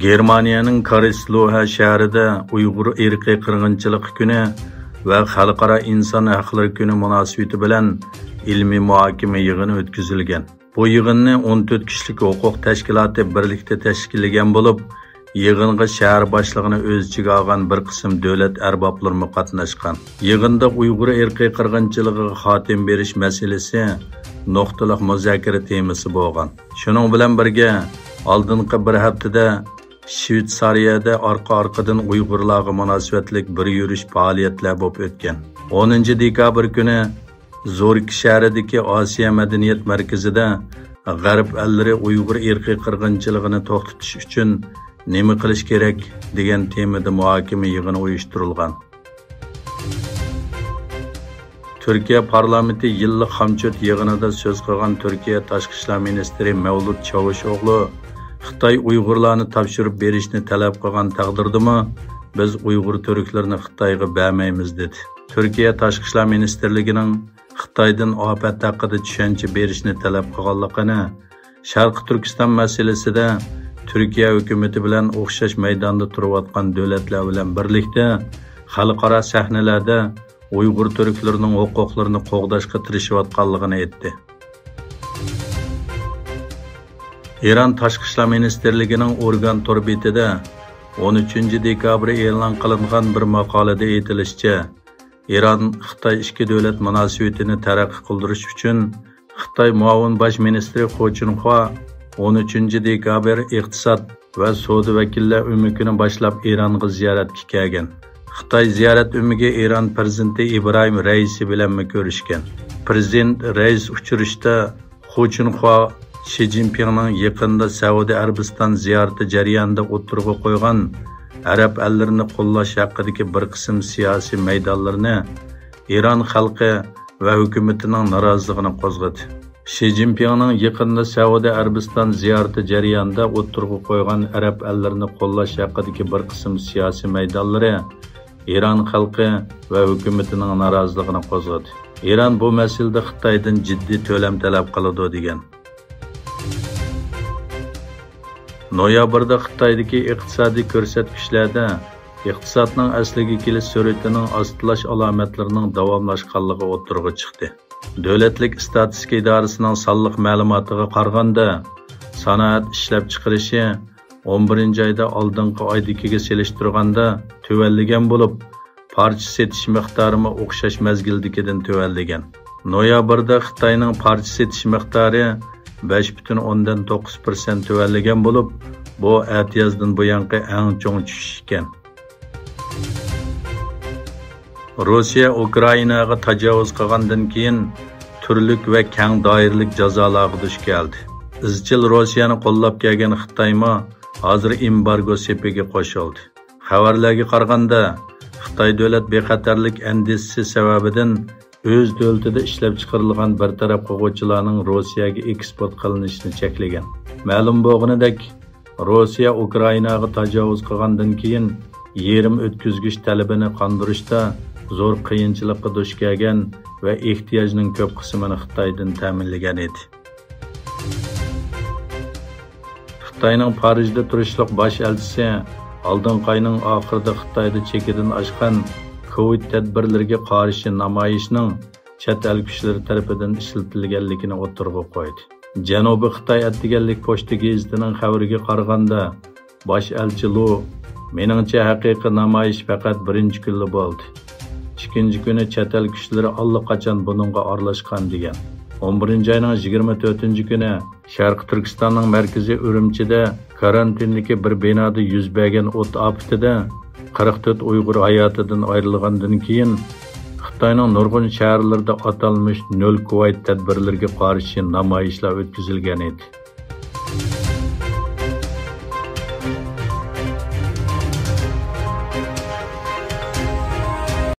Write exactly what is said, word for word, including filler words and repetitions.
گېرمانىيەنىڭ كارلسروھە شەھىرىدە ئۇيغۇر ئىرقىي قىرغىنچىلىقى كۈنى ۋە خەلقئارا ئىنسان ھەقلىرى كۈنى مۇناسىۋىتى بىلەن ئىلمىي مۇھاكىمە يىغىنى ئۆتكۈزۈلگەن. بۇ يىغىننى ئون تۆت كىشىلىك ھوقۇق تەشكىلاتى بىرلىكتە تەشكىللىگەن بولۇپ، يىغىنغا شەھەر باشلىقىنى ئۆز ئىچىگە ئالغان بىر قىسىم دۆلەت ئەربابلىرىمۇ قاتناشقان. يىغىندا ئۇيغۇر ئىرقىي قىرغىنچىلىقىغا خاتىمە بېرىش مەسىلىسى نۇقتىلىق مۇزاكىرە تېمىسى بولغان. شۇنىڭ بىلەن بىرگە، ئالدىنقى بىر ھەپتىدە شۋېتسارىيەدە ئارقا-ئارقىدىن ئۇيغۇرلارغا مۇناسىۋەتلىك بىر يۈرۈش پائالىيەتلەر بولۇپ ئۆتكەن. ئونىنچى دېكابىر كۈنى زۇرىك شەھىرىدىكى ئاسىيا مەدەنىيەت مەركىزىدە غەرب ئەللىرى ئۇيغۇر ئىرقىي قىرغىنچىلىقىنى توختىتىش ئۈچۈن نېمە قىلىش كېرەك دېگەن تېمىدا مۇھاكىمە يىغىنى ئۇيۇشتۇرۇلغان. تۈركىيە پارلامېنتى يىللىق خامچوت يىغىنىدا سۆز قىلغان تۈركىيە تاشقى ئىشلار مىنىستىرى مەۋلۇت چاۋۇشئوغلۇ خىتاي ئۇيغۇرلارنى تاپشۇرۇپ بېرىشنى تەلەپ قىلغان تەقدىردىمۇ، بىز ئۇيغۇر تۈركلىرىنى خىتايغا بەرمەيمىز، دېدى. تۈركىيە تاشقى ئىشلار مىنىستىرلىكىنىڭ خىتايدىن ئاپەت ھەققىدە چۈشەنچە بېرىشنى تەلەپ قىلغانلىقىنى، شەرقىي تۈركىستان مەسىلىسىدە تۈركىيە ھۆكۈمىتى بىلەن ئوخشاش مەيداندا تۇرۇۋاتقان دۆلەتلەر بىلەن بىرلىكتە خەلقئارا سەھنىلەردە ئۇيغۇر تۈركلىرىنىڭ ھوقۇقلىرىنى قوغداشقا تىرىشىۋاتقانلىقىنى ئېيتتى. ئىران تاشقى ئىشلار مىنىستىرلىكىنىڭ ئورگان تور بېتىدە ئون ئۈچىنچى دېكابىر ئېلان قىلىنغان بىر ماقالىدە ئېيتىلىشىچە، ئىران خىتاي ئىككى دۆلەت مۇناسىۋىتىنى تەرەققىي قىلدۇرۇش ئۈچۈن خىتاي مۇئاۋىن باش مىنىستىرى خۇ چىنخۇا ئون ئۈچىنچى دېكابىر ئىقتىساد ۋە سودا ۋەكىللەر ئۆمىكىنى باشلاپ ئىرانغا زىيارەتكە كەلگەن. خىتاي زىيارەت ئۆمىكى ئىران پىرېزىدېنتى ئىبراھىم رەئىسى بىلەنمۇ كۆرۈشكەن. پىرېزىدېنت رەئىس ئۇچرىشىشتا خۇ چىنخۇا شى جىنپىڭنىڭ يېقىندا سەئۇدى ئەرەبىستان زىيارىتى جەريانىدا ئوتتۇرىغا قويغان ئەرەب ئەللىرىنى قوللاش ھەققىدىكى بىر قىسىم سىياسىي مەيدانلىرىنى ئىران خەلقى ۋە ھۆكۈمىتىنىڭ نارازىلىقىنى قوزغىدى. شى جىنپىڭنىڭ يېقىندا سەئۇدى ئەرەبىستان زىيارىتى جەريانىدا ئوتتۇرىغا قويغان ئەرەب ئەللىرىنى قوللاش ھەققىدىكى بىر قىسىم سىياسىي مەيدانلىرى ئىران خەلقى ۋە ھۆكۈمىتىنىڭ نارازىلىقىنى قوزغىدى. ئىران بۇ مەسىلىدە خىتايدىن جىددىي تۆلەم تەلەپ قىلىدۇ، دېگەن. نويابىردا خىتايدىكى ئىقتىسادىي كۆرسەتكۈچلەردە ئىقتىسادنىڭ ئەسلىگە كېلىش سۈرئىتىنىڭ ئاستىلاش ئالامەتلىرىنىڭ داۋاملاشقانلىقى ئوتتۇرىغا چىقتى. دۆلەتلىك ئىستاتىستىكا ئىدارىسىنىڭ سانلىق مەلۇماتىغا قارىغاندا، سانائەت ئىشلەپچىقىرىشى ئون بىرىنچى ئايدا ئالدىنقى ئايدىكىگە سېلىشتۇرغاندا تۆۋەنلىگەن بولۇپ، پارچە سېتىش مىقدارىمۇ ئوخشاش مەزگىلدىكىدىن تۆۋەنلىگەن. نويابىردا خىتاينىڭ پارچە سېتىش مىقدارى بەش پۈتۈن ئوندىن توققۇز پىرسەنت تۆۋەنلىگەن بولۇپ، بۇ ئەتىيازدىن بۇيانقى ئەڭ چوڭ چۈشۈش ئىكەن. روسىيە ئۇكرائىناغا تاجاۋۇز قىلغاندىن كېيىن، تۈرلۈك ۋە كەڭ دائىرىلىك جازالارغا دۇچ كەلدى. ئىزچىل روسىيەنى قوللاپ كەلگەن خىتايمۇ ھازىر ئېمبارگو سېپىگە قوشۇلدى. خەۋەرلەرگە قارىغاندا، خىتاي دۆلەت بىخەتەرلىك ئەندىزىسى سەۋەبىدىن ئۆز دۆلىتىدە ئىشلەپچىقىرىلغان بىر تەرەپ قىلغۇچىلارنىڭ روسىيەگە ئېكسپورت قىلىنىشىنى چەكلىگەن. مەلۇم بولغىنىدەك، روسىيە ئۇكرائىناغا تاجاۋۇز قىلغاندىن كېيىن، يېرىم ئۆتكۈزگۈچ تەلىپىنى قاندۇرۇشتا زور قىيىنچىلىققا دۇچ كەلگەن ۋە ئېھتىياجنىڭ كۆپ قىسمىنى خىتايدىن تەمىنلىگەن ئىدى. خىتاينىڭ پارىژدا تۇرۇشلۇق باش ئەلچىسى ئالدىنقى ئاينىڭ ئاخىرىدا خىتايدا چېكىدىن ئاشقان كوۋىد تەدبىرلىرىگە قارشى نامايىشنىڭ چەت ئەل كۈچلىرى تەرىپىدىن ئىشلىتىلگەنلىكىنى ئوتتۇرىغا قويدى. جەنۇبىي خىتاي ئەتىگەنلىك پوچتا گېزىتىنىڭ خەۋىرىگە قارىغاندا، باش ئەلچى لۇ، مېنىڭچە، ھەقىقىي نامايىش پەقەت بىرىنچى كۈنلا بولدى. ئىككىنچى كۈنى چەت ئەل كۈچلىرى ئاللىقاچان بۇنىڭغا ئارىلاشقان، دېگەن. ئون بىرىنچى ئاينىڭ يىگىرمە تۆتىنچى كۈنى شەرقىي تۈركىستاننىڭ مەركىزى ئۈرۈمچىدە كارانتىندىكى بىر بىنادا يۈز بەرگەن ئوت ئاپىتىدە قىرىق تۆت ئۇيغۇر ھاياتىدىن ئايرىلغاندىن كېيىن، خىتاينىڭ نۇرغۇن شەھەرلىرىدە ئاتالمىش نۆل كوۋىد تەدبىرلىرىگە قارشى نامايىشلار ئۆتكۈزۈلگەن ئىدى.